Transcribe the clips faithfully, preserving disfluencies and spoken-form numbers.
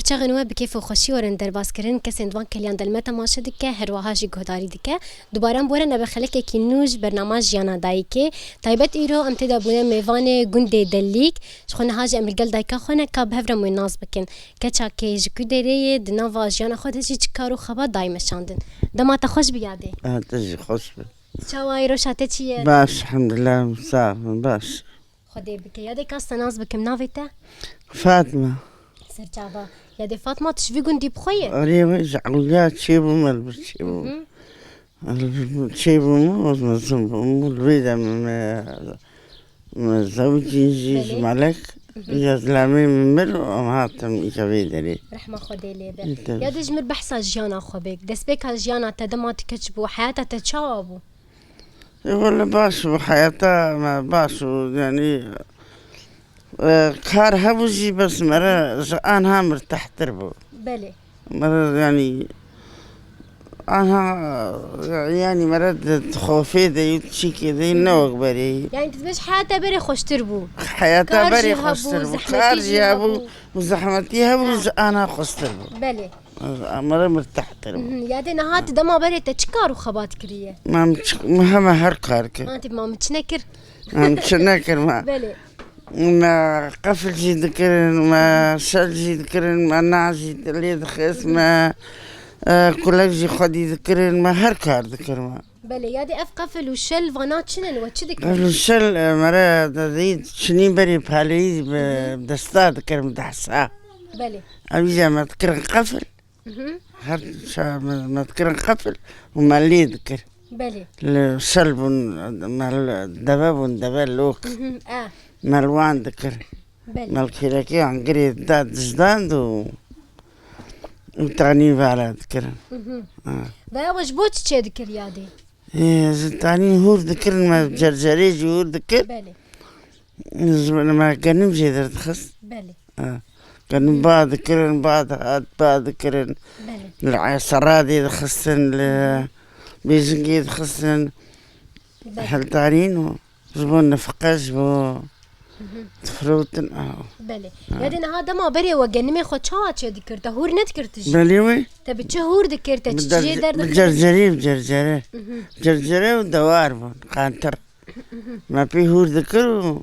Çaxên we bi kêf û xweşî werin derbas kirin, kesên di van keliyan de li me temaşe dike, her wiha jî guhdarî dike. Dubare em bi we re nebe xelekekî nû ji bernama Jiyana Dayikê. Taybet îro em tê de bûne mêvanê gundê Delîk. Ji xwe niha jî em li gel dayika xwe ne ka bi hev re em wê nas bikin. Keça kê ji ku derê ye, di nava jiyana xwe de jî çi kar û xebat dayî meşandin. Dema te xweş bi yadê. Ah, tu jî xweş bi. Çawa yî, roşa te çi ye? Baş, elhamdulillah, sax bin, baş. Xwedê bike. Yadê, ka ez te nas bikim, navê te? Fatma. Serçava. Yadê Fatma, tu ji vî gundî bi xwe ye? Erê, wê ji ewliya çêbûm, ez bir çêbûm. Mhm. Ez bir çêbûm, ez mezin bûm, li vê de me, me, me zewicîn jî ji Belê. Melek. Mhm. Ya zilamê min mir, em hatin îca vê derê. Rehma Xwedê lê be. Îca. Yadê, ji mir behsa jiyana xwe bêk. Destpêka jiyana te dema tu keç bû, heyata te çawa bû? E, wele baş bû, heyata me baş bû, yanî, e, kar hebû jî, bes mere ji anha mirtehtir bû. Belê. Mere, yanî, anha, yanî, mere di, di xofê de yî, çîkê de yî, ne wek berê yî. Yanî, tu dibêj heyata berê xweştir bû. Heyata Kar berê jî hebû, xweştir bû. Zehmetî Kar jî jî hebû, hebû. Û zehmetî hebû, Ha. ji anha xweştir bû. Belê. Mere mirtehtir bû. Mhm. Yadê niha tu dema berê te çi kar û xebat kiriye? Ma min çi, min heme her kar kir. Antî ma min çi nekir? Ma min çi nekir ma. Belê. Me qefil jî dikirin, me şel jî dikirin, me na jî lê dixist, me, e, kulek jî xwedî dikirin, me her kar dikir me. Belê, yadê ev qefil û şel vana çi ne, we çi dikirin? Qefil û şel, e, mere de, de çinî berê paleyî bi Hı hı. desta dikirin, bi dehsa. Belê. Ev jî me dikirin qefil. Mhm. Her ça me, me dikirin qefil û me lê dikir. Belê. Li şel bûn, me li deve bûn, deve lok. Mhm, e. Me li wan dikir. Belê. Me li kêlekê angirê da dizdand û, û tanî vala dikirin. Mhm. Ha. Ve ew ji bo çi çê dikir yadê? Ê, ji tanî hûr dikirin, me cercerê jî hûr dikir. Belê. Ji me genim jê derdixist. Belê. Ha. Genim ba dikirin, ba dihat, ba dikirin. Belê. Li seradê dixistin, li bêjingê dixistin. Belê. Hildarîn û ji bo nefqe, ji bo Hı hı. difirotin, a. Belê. Ha. Yadê niha dema berê we genimê xwe çawa çê dikir? Te hûr nedikir tu jî? Belê wê. Te bi çi hûr dikir? Te Bi çi der-, çiyê bi derdikir? cercerê, bi cercere. Hı hı. Cercere û dewar bûn, qantir. Me pê hûr dikir û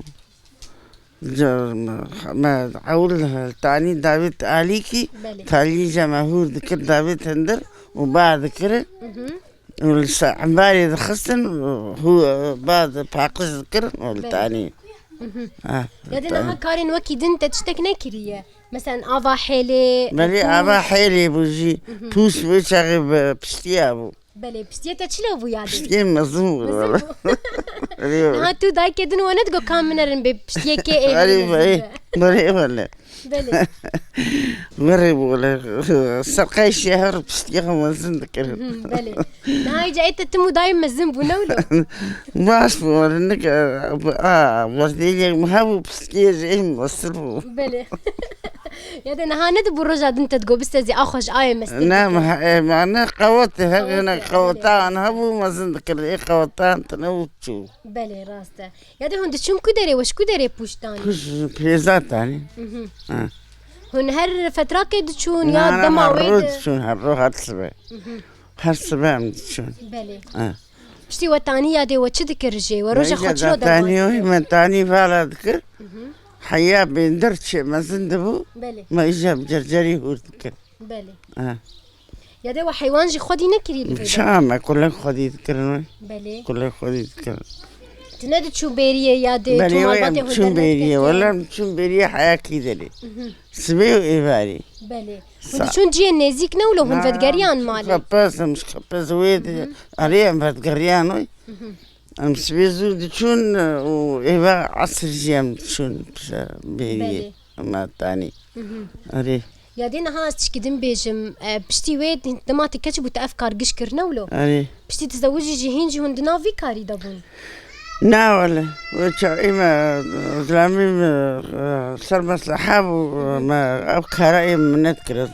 ce-, me, me ewil tanî davêt alîkî, Belê. talî jî me hûr dikir, davêt hindir û ba dikir. Mhm. Û li ser embarê dixistin, hû, ba di paqij dikirin û li Belê. tanî. Mhm. Ha, Yadê tanî. niha karên wekî din te tiştek nekiriye? Mesela ava hêlê, Belê, pûs. ava hêlê bû jî. Mhm. Pûs wê çaxê bi piştiya bû. Belê, piştiyê te çilo bû yadê? Piştiyê mezin bû, Mezin wala. bû. Erê, wala. Niha tu dayikê din we nedigo ka min nerin bê piştiyê kê ê Erê, mezin erê. be. Erê, wala. Belê. Were, wala. Serqey şehir piştiyê mezin dikirin. Mhm, belê. Niha îca ê te tim û dayê mezin bû, ne wilo? Baş bû, wala, nik, a, werdêliyek min hebû piştiyê jî ê mezin bû. Belê. Ya de niha ne dibû roja din te digot bistezî, a xwe ji ayê mestir Ne, dikir. me, e, me ne qewet, her Qewet, ne belê. qeweta an hebû mezin dikir. Ê qeweta an tine û çû. Belê, rast e. Ya de hûn diçûn ku derê, we ji ku derê pûş danî? Pûş pêza tanî. Mhm. Ha. Hûn her fetrakê diçûn Na, ya na, dema her wê ro de? diçûn, her ro her sibe. Mhm. Her sibe em diçûn. Belê. Ha. Piştî we tanî ya dê we çi dikir jê? We roja xwe çilo derbas dikir? Me tanî vala dikir. Mhm. Heya bêndir çê mezin dibû. Belê. Me îja bi cercerî hûr dikir. Belê. Ha. Ya dê we heywan jî xwedî nekirî li vê de? Ça me kulek xwedî dikirin wê. Belê. Kulek xwedî dikirin. Tu ne diçû bêriyê ya dê, Belê, tu wê malbatê em hûn çûn bêriyê, wele em çûn bêriyê heyakî derê. Mhm. Sibê û êvarî. Belê. Hûn Sa- diçûn cihê nêzîk ne wilo hûn Na, vedgeriyan em malê? Xepez, em ji xepez wê de. Hı hı. Erê em vedgeriyan wê. Hı hı. Em sibê zû diçûn û êva esir jî em diçûn pişe bêriyê. Belê. Em tanî. Hı hı. Erê. Ya dê niha ez tişkî din bêjim, e, piştî wê dema tu keç bû tu ev kar giş kir ne wilo? Erê. Piştî tu zewicî jî hîn jî hûn di nav vî karî de bûn? Na wele, wê çaxê me, zilamî me, e, ser mesleha bû, me ev kara ê min nedikir, ez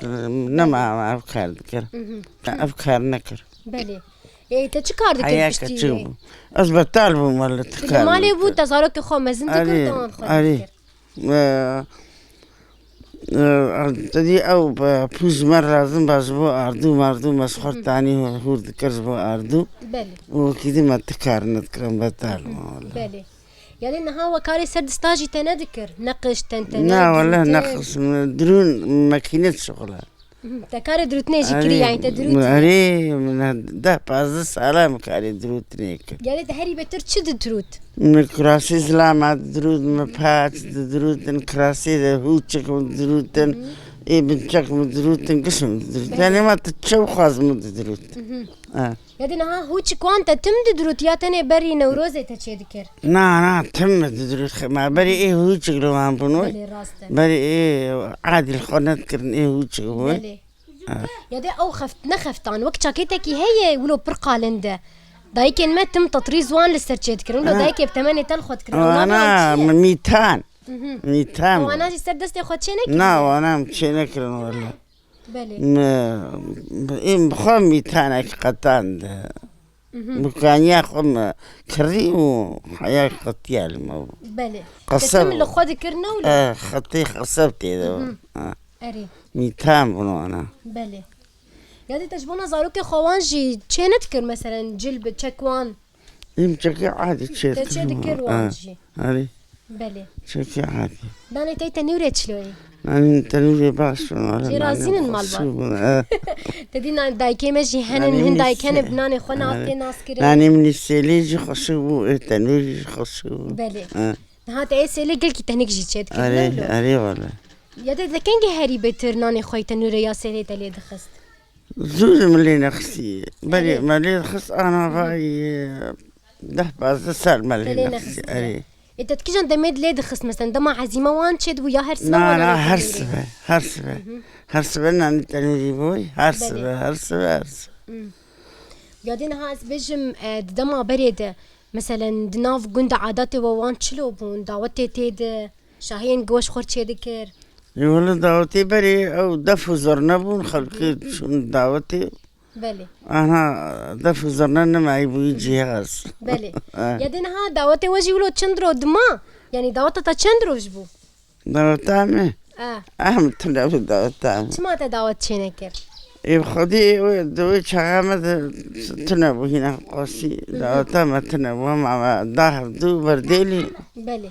nema me ev kar dikir. Mhm. Me ev kar nekir. Belê. Ê, te çi kar dikir Heya piştî keçik wê? bû. Ez betal bûm wele, Tu li malê bû, te zarokê xwe mezin dikir, Erê, te wan xwe erê. dikir. E, Ee, Te dî ew, e, pûz me lazim ba ji bo ardû mardû me ji xwe tanî hûr dikir ji bo ardû. Belê. Û wekî dî me ti kar nedikirin betal. Belê. Yanî niha we karê ser dista jî te nedikir? Neqiş, tentene, dirûtin? Na, wele neqiş, dirûn, makîne dişuxile. Mhm. Te karê dirûtinê jî kirî, yanî te dirûtî? Erê, min deh pazdeh sala min karê dirûtinê kir. Yanî te herî bêtir çi didirût? Min kirasî zilama didirût, min paç didirûtin, kirasî de hûçik min didirûtin, ê binçek min didirûtin, giş min didirût. Belê. Yanî ma tu çi bixwaz min didirût. Mhm. Ha. Ya dê niha hûçik wan te tim didirût ya tenê berî Newrozê te çêdikir? Na, na, tim min didirût. Xe-, ma berî ê hûçik li wan bûn wê. Belê, rast e. Berî ê adî li xwe nedikirin, ê hûçik bûn wê. Belê. Ha. Ya dê ew xeft-, nexeftan, wek çakêtekî heye, wilo pir qalind e. Dayikên me tim tetrîz wan li ser çêdikirin. Wilo Ha. dayikê bi temenê te li xwe dikirin. Ew Ana, navê wê çi ye? mi-, mîtan. Mhm. Mîtan. Ew ana jî ser destê xwe çênekirin? Na, wana em çênekirin wele. Belê. Me, em bi xwe mîtanek qetand. Mhm. Bi kaniya xwe me kirî û heya qetiya li me bû. Belê. Qeseb Te tim li xwe dikir ne wilo? E, xetê qeseb tê de. Mhm. Ha. Erê. Mîtan bûn wana. Belê. Ya dê te ji bona zarokê xwe wan jî çê nedikir, meselen, cil bi çek wan? Em çekê adî çê Te dikirin. çê dikir wan Ha. jî? Erê. Belê. Çekê adî. Nanê te tenûrê çilo ye? Nanê tenûrê baş bûn, wala Jê nanê razî nin malbat? xweşik bûn, e. Te dî nan-, dayikê me jî henin, Nanê hin min dayik hene sê-, bi nanê xwe nas e. tê nas kirin. Nanê min sêlê jî xweşik bû, ê tenûrê jî xweşik bû. Belê. E. Niha te ê sêlê gelkî tenik jî çê dikir, Erê, ne wilo? erê wala. Ya te, te kengê herî bêtir nanê xwe yê tenûrê ya sêlê te lê dixist? Zû li min lê nexistî. Berê Erê. me lê dixist ana vay, e, deh pazdeh sal me lê Te lê nexistî. nexistî. Erê. Ê, te di kîjan demê de lê dixist, meselen, dema ezîma wan çêdibû ya her sibe Na, wan na, anî her tenûrê? sibe, her sibe. Hı hı. Her sibe nanî tenûrî bûy, her Belê. sibe, her sibe, her sibe. Hı. Ya dê niha ez bêjim, e, di dema berê de, meselen, di nav gund de adatê we wan çilo bûn, dawetê tê de, şahiyên giweş xwe çêdikir? Ê, wele dawetê berê ew def û zurna bûn, xelkê Hı. çûn dawetê. Belê. Ana, def û zurna nemayî bûyî cihaz. Belê. Ha. Ya dê niha dawetê we jî wilo çend roj dima? Yanî daweta te çend roj bû? Daweta me? Ha. Ah, min tune bû daweta me. Çima te dawet çênekir? Ê, bi xwedî wê, di wê çaxa me de tune bû hîna qasî. Hı hı. Daweta me tune bû, hema me da hevdû berdêlî. Belê.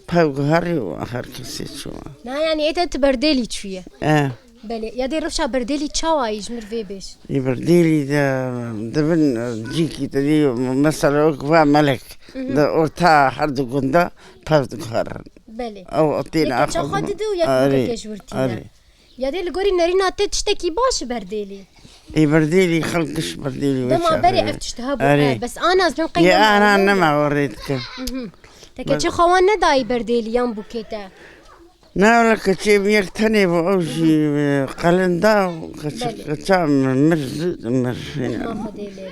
Pev guherî û her kesê çû. Na, yanî ê te tu berdêlî çûye? E. Belê. Ya dê rewşa berdêlî çawa yî, ji mir vê bêj? Ê berdêlî de dibin, e, cîkî te dî, mesela wek va melek, Mhm. di orta her du gunda pev diguherin. Belê. Ew têna Yek keça xwe xwe didin û yek Erê, bûkekê ji wir tîne. erê. Ya dê li gorî nerîna te tiştekî baş e berdêlî? Ê berdêlî, xelk giş berdêlî wê Dema çaxê berê ye. ev tişt hebû, Erê. e, bes ana ez bin qey Yê nema ana were nema were. were dikin. Mhm. Te Bes keçê xwe wan nedayî berdêlî yan bûkê te? Ne wele keçê min yek tenê bû, ew jî, e, qelin da û keç-, Belê. keça min mir, zû mir. Rehma Xwedê lê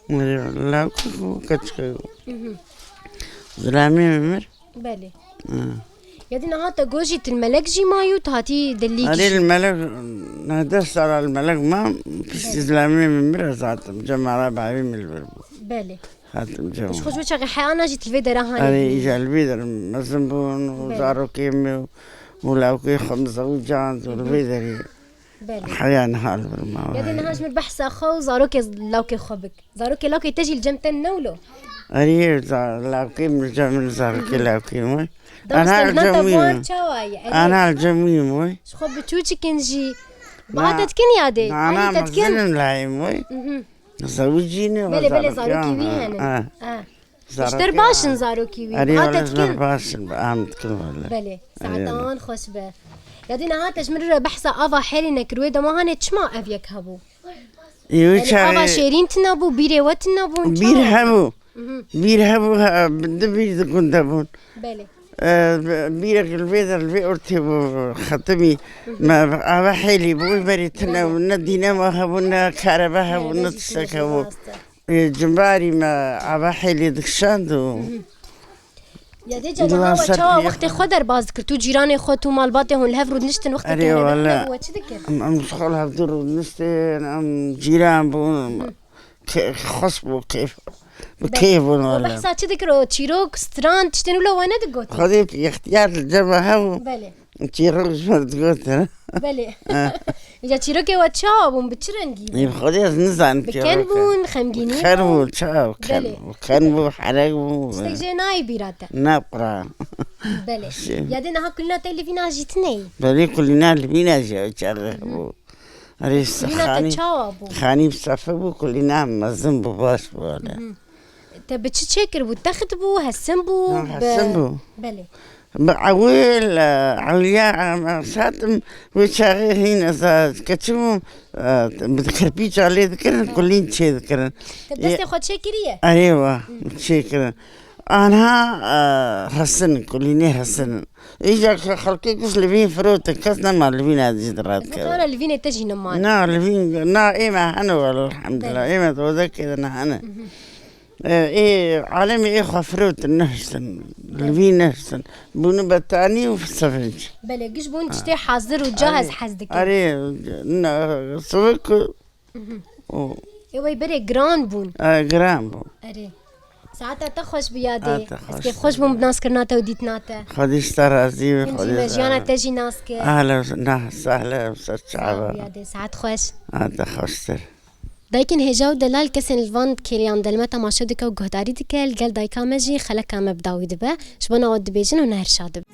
be. Lawkek bû, keçikek bû. Mhm. Zilamê min mir. Belê. Ha. Ya dî niha te got jî tu li melek jî mayî û tu hatî dilîk Erê jî. li melek, ne deh sala li melek mam, piştî Belê. zilamê min mir ez hatim. Cem Arab abî min li vir bû. Belê. Hatim cem. Ji xwe ji wê çaxê heyana jî tu li vê dera hanê Erê bûyî. îca li vê der mezin bûn û Belê. zarokê min û, û lawkê xwe min zewicand û li Hı hı. vê derê. Belê. Heya niha li vir ma Ya dê wayê. niha ji min behsa xwe û zarokê lawkê xwe bik. Zarokê lawkê te jî li cem te ne wilo? Erê, za-, lawkê min li cem min, zarokê Hı hı. lawkê min. Demek Ana sen li cem nata wî buan min. çawa ye? Erê. Ana li cem wî min wê. Ji xwe bi çûçikin jî. Biha Na-, te dikin ya dê? na, Alî na, te dikin? mezinim layê min wê. Mhm. Zewicî ne, Belê, belê, zarokê zarokî wî ha, henin. ha. Ha. Zarokê Ji ter baş in ha. zarokî wî. Erê, Biha te wele ji dikin? ber baş in, bi am dikin wele. Belê, Erê, saetan wele. xweş be. Ya dî niha te ji min re behsa ava herî nekir. Wê dema hanê çima ev yek hebû? Ê, wê Yanî çaxê ava şêrîn tune bû, bîrê we tune bûn, Bîr çawa? hebû. Mhm. Bîr hebû, ha, di bîr di gund de bûn. Belê. E, bîrek li vê der, li vê ortê bû xetimî. Mhm. Me ava hêlî bû, wê berî tune Belê. bû, ne dîne me hebû, ne karebe hebû, Erê, ne vê jî tiştek tune hebû. rast e. Ê, cimbarî me ava hêlê dikişand û Ya dê Diwan cemaha we ser çawa piyê wextê xwe. xwe derbas dikir? Tu cîranê xwe, tu malbatê hûn li hev rûdiniştin wextê Erê, te hene wele. dikir, we çi dikir? Em, em ji xwe li hevdû rûdiniştin, em cîran bûn, Hı. ke-, xweş bû, keyf, bi Be-, keyf bûn o wele. behsa çi dikir? O çîrok, stran, tiştên wilo we nedigot? Xwedê ixtiyar li cem me hebû. Belê. Çîrok ji me digotin. Belê. Ha. Ya çîrokê we çawa bûn? Bi çi rengî bûn? Ê, bi Xwedê ez nizanim. Bi çîrok ken e. Bûn, xemgînî bûn? Ken bû, çawa ken Belê. Bû? Ken bû, herek bû. Tiştek jê nayê bîra te? Ne, qura. Belê. Şey. Ya dê niha kulîna te li vîna jî tune yî? Belê, kulîna li vîna jî çaxê bû. Erê, Kulîna te xanî, çawa bû? Xanî bi sefe bû, kulîna mezin bû, baş bû hele. Te bi çi çêkiribû? Text bû, hesin bû? Na, bi hesin bû. Belê. Bi ewil, e, ewliya, e, satim wê çaxê hîn ez a keçim û, e, bi kirpîça lê dikirin, kulîn çê dikirin. Te destê xwe çêkiriye? Erê wa, çêkirin. Anha, e, hesin, kulînê hesin. Îja xelkê kuş li vîn firotin, kes nema li vîn ez jî dirat Gotina li vînê te jî nemane. Na, li vîn, na, ê me hene wele, elhamdulillah. Belê. Ê me dozekê de ne hene. Ê, ê, alemê ê xwe firotin, nehiştin. Li vîn nehiştin. Bûne betanî û sevinç. Belê, giş bûn tiştê hazir û cahez hez dikin. Erê, ne, sivik û Ê, wey berê giran bûn. E, giran bû. Erê. Saeta te xweş bi yadê. Saeta Ez kê xweş xweş bûm bi naskirina te û dîtina te. Xwedî ji te razî be, Min jî Xwedî me jiyana te jî nas kir. Ehlen, na, sehlen, ser çava. Bi yadê. Saet xweş. A te xweştir. Dayikên hêja û delal kesên li van kêliyan de li me temaşe dike û guhdarî dike, li gel dayika me jî xeleka me bi dawî dibe. Ji bona we dibêjin û ne her şa dibe.